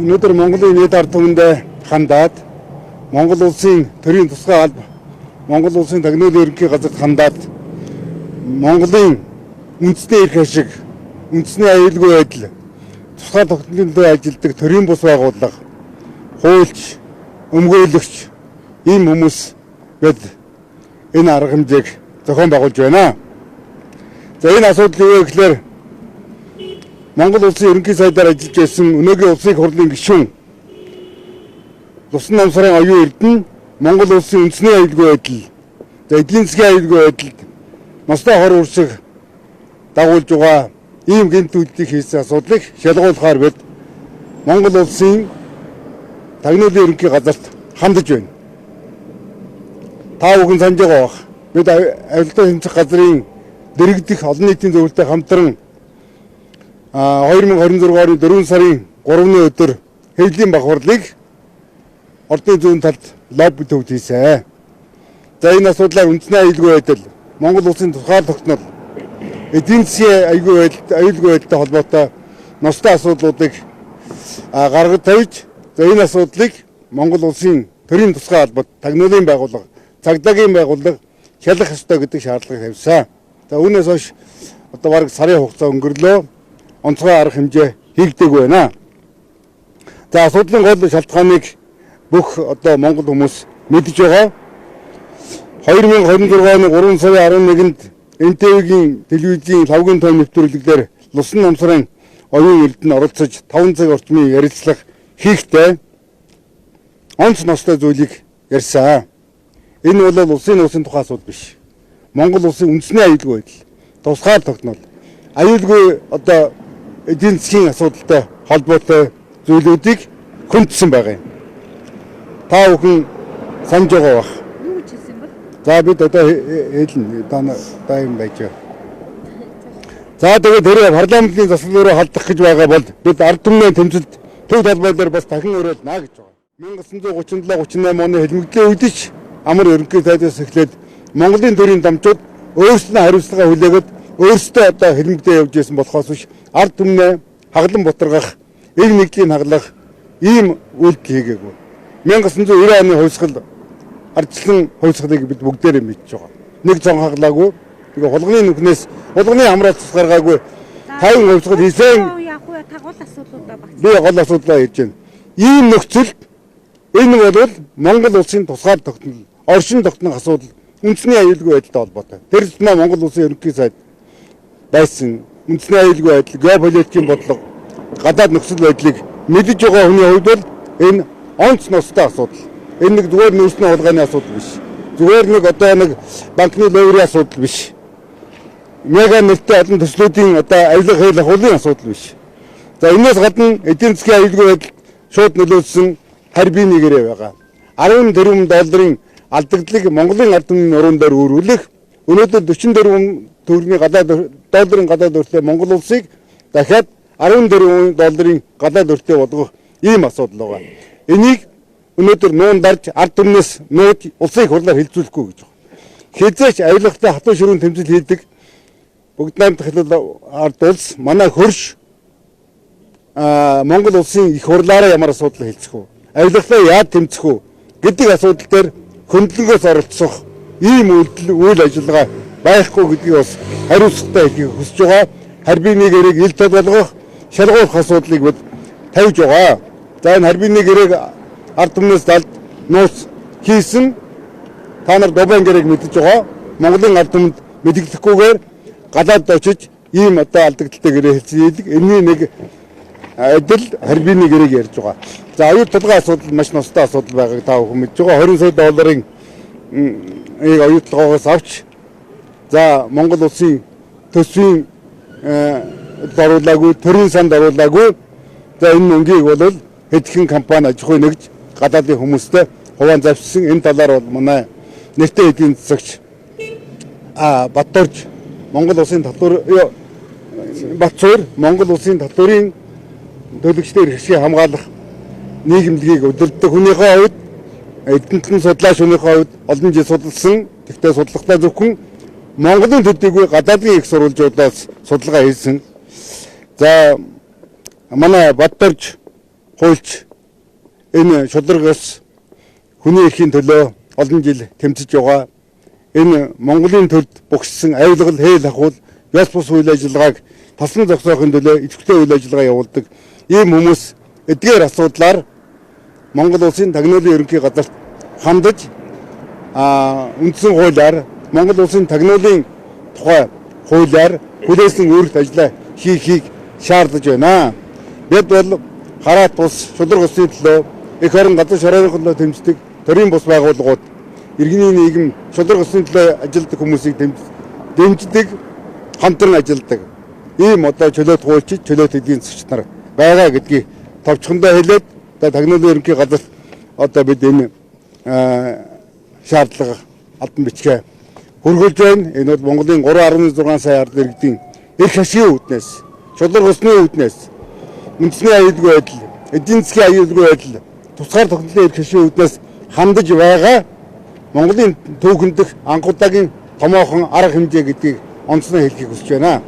Өнөөдөр Монголын нийт ард түмэндээ хандаад Монгол улсын төрийн тусгай алба, Монгол улсын тагнуулын ерөнхий газарт хандаад Монголын үндэсний эрх ашиг, үндэсний аюулгүй байдал, тусгай тогтнолын төлөө ажилладаг төрийн бус байгууллага, хуульч, өмгөөлөгч ийм хүмүүс бид энэ арга хэмжээг зохион байгуулж байна. За энэ асуудал юу вэ гэхээр Монгол улсын ерөнхий сайдаар ажиллаж байсан өнөөгийн улсын хурлын гишүүн Лусан намсрын оюун эрдэнэ Монгол улсын үндэсний аюулгүй байдал, за эдийн засгийн аюулгүй байдалд ноцтой хор урсаг дагуулж байгаа ийм гэмт үйлдэл хийсэн асуудлыг шалгуулахаар бид Монгол улсын тагнуулын ерөнхий газарт хандаж байна. Та бүхэн санаж байгаа бах. Бид авилтаа тэмцэх газрын дэрэгдэх олон нийтийн зөвлөлтөй хамтран 2026 оны 4 сарын 3-ны өдөр хэвлэлийн бахварлыг ордын зүүн талд лобби төвд хийсэн. За энэ асуудлаар үндэсний аюулгүй байдал, Монгол улсын тусгаар тогтнол, эдийн засгийн аюулгүй байдал, аюулгүй байдалтай холбоотой ноцтой асуудлуудыг гаргаж тавьж, за энэ асуудлыг Монгол улсын төрийн тусгай албад, тагнуулын байгууллага, цагдаагийн байгууллага шалгах ёстой гэдэг шаардлагыг тавьсан. За үүнээс хойш одоо бараг сарын хугацаа өнгөрлөө. Онцгой арга хэмжээ хийгдээгүй байна. За асуудлын гол шалтгааныг бүх одоо Монгол хүмүүс мэдж байгаа. 2026 оны 3 сарын 11-нд НТВ-гийн телевизийн лавгийн том нэвтрүүлгээр Лусан намсрын оюун эрдэнэ оролцож 5 цаг орчмын ярилцлага хийхдээ онц ностой зүйлийг ярьсан. Энэ бол улсын нууцын тухай асуудал биш. Монгол улсын үндэсний аюулгүй байдал, тусгаар тогтнол, аюулгүй одоо эдийн засгийн асуудалтай холбоотой зүйлүүдийг хүндсэн байгаа юм. Та бүхэн санаж байгаа бах. Юу гэж хэлсэн бэ? За бид одоо хэлнэ. Та юм байж байгаа. За тэгээд тэр парламентын засаг руу халдах гэж байгаа бол бид ард түмний тэмцэлд төв талбай дээр бас дахин уриална гэж байгаа. 1937 38 оны хэлмэгдлийн үед ч амар ерөнхий сайдаас эхлээд Монголын төрийн дамжууд өөрсдөө хариуцлага хүлээгээд өөрсдөө одоо хэлмэгдээ явж исэн болохоос биш ард түмнээ хаглан бутаргах, эг нэгдлийг хаглах ийм үйлдэл хийгээгүй. 1990 оны хувьсгал ардчлан хувьсгалыг бид бүгдээрээ мэдж байгаа. Нэг цон хаглаагүй. Тэгээ хулганы нүхнээс хулганы амраад цус гаргаагүй 50 хувьсгал хийсэн. Яг уу та гол асуудлуудаа багц. Би гол асуудлаа ярьж байна. Ийм нөхцөлд энэ бол Монгол улсын тусгаар тогтнол, оршин тогтнох асуудал, үндэсний аюулгүй байдалтай холбоотой. Тэр тусмаа Монгол улсын ерөнхий сайд байсан үндэсний аюулгүй байдал, геополитикийн бодлого, гадаад нөхцөл байдлыг мэдэж байгаа хүний хувьд бол энэ онц ноцтой асуудал. Энэ нэг зүгээр нөөцний хулгайны асуудал биш. Зүгээр нэг одоо нэг банкны ловрын асуудал биш. Мега нэртэй олон төслүүдийн одоо авилга хэл ахуулын асуудал биш. За энэс гадна эдийн засгийн аюулгүй байдалд шууд нөлөөлсөн харбины гэрээ байгаа. 10 тэрбум долларын алдагдлыг Монголын ард түмний нуруунд дээр өөрүүлэх, өнөөдөр 44 төгрөгийн гадаад долларын гадаад өртөө Монгол улсыг дахиад 10 тэрбум долларын гадаад өртөө болгох ийм асуудал байгаа. Энийг өнөөдөр нуун дарж ард түмнээс нууж улсын хурлаар хилцүүлэхгүй гэж байна. Хизээч авилгатай хатуу ширүүн тэмцэл хийдэг бүгд наймдах хилэл ард улс манай хөрш Монгол улсын их хурлаараа ямар асуудал хэлцэх вэ? Авилгалаа яаж тэмцэх вэ гэдэг асуудал дээр хөндлөнгөөс оролцох ийм үйлдэл үйл ажиллагаа байхгүй гэдгийг бас хариуцлагатай хэлхийг хүсэж байгаа. Харбины гэрээг ил тод болгох, шалгуулах асуудлыг бид тавьж байгаа. За энэ харбины гэрээг ард түмнээс далд нууц хийсэн та нар Дубайн гэрээг мэдэж байгаа. Монголын ард түмэнд мэдэгдэхгүйгээр гадаад очиж ийм одоо алдагдaltaй гэрээ хэлцээдэг. Энэний нэг адил харбины гэрээг ярьж байгаа. За оюут толгой асуудал маш ностой асуудал байгааг та бүхэн мэдж байгаа. 20 сая долларын ийг оюут толгоогоос авч за Монгол улсын төсвийн оруулаагүй, төрийн санд оруулаагүй. За энэ мөнгийг бол хэдхэн компани аж ахуй нэгж гадаадын хүмүүстэй хуваан завссан. Энэ талаар бол манай нэртэй эдийн засагч Батдорж Монгол улсын татвар Батцуур Монгол улсын татварын төлөгчдийн эрх ашгийг хамгаалах нийгэмлэгийг удирдах хүнийхээ хувьд эрдэмтэн судлаач хүнийхээ хувьд олон жил судалсан. Гэхдээ судлахдаа зөвхөн Монголын төдийгүй гадаадын их сурвалжуудаас судалгаа хийсэн. За манай Батдорж хуульч энэ шударга ёс хүний эрхийн төлөө олон жил тэмцэж байгаа. Энэ Монголын төрд богссон авилгал, хэл хахуул, ёс бус үйл ажиллагааг таслан зогсоохын төлөө идэвхтэй үйл ажиллагаа явуулдаг. Ийм хүмүүс эдгээр асуудлаар Монгол улсын тагнуулын ерөнхий газарт хандаж үндсэн хуулиар Монгол улсын тагнуулын тухай хуулиар хүлээсэн үүрэгт ажлаа хийхийг шаардаж байна. Бид бол хараат бус, шударга ёсны төлөө эх орон газар шорооны төлөө тэмцдэг төрийн бус байгууллагууд, иргэний нийгэм, шударга ёсны төлөө ажилладаг хүмүүсийг дэмждэг, хамтран ажилладаг. Ийм одоо чөлөөт хуульчид, чөлөөт эдийн засгч нар байгаа гэдгийг товчхондоо хэлээд одоо тагнуулын ерөнхий газарт одоо бид энэ шаардлага албан бичгээ хүргүүлж байна. Энэ бол Монголын 3.6 сая ард иргэдийн эрх ашигын үүднээс, шударга ёсны үүднээс, үндэсний аюулгүй байдал, эдийн засгийн аюулгүй байдал, тусгаар тогтнолын эрх ашигын үүднээс хандаж байгаа Монголын түүхэн дэх анхудаагийн томоохон арга хэмжээ гэдгийг онцноо хэлэхийг хүсэж байна.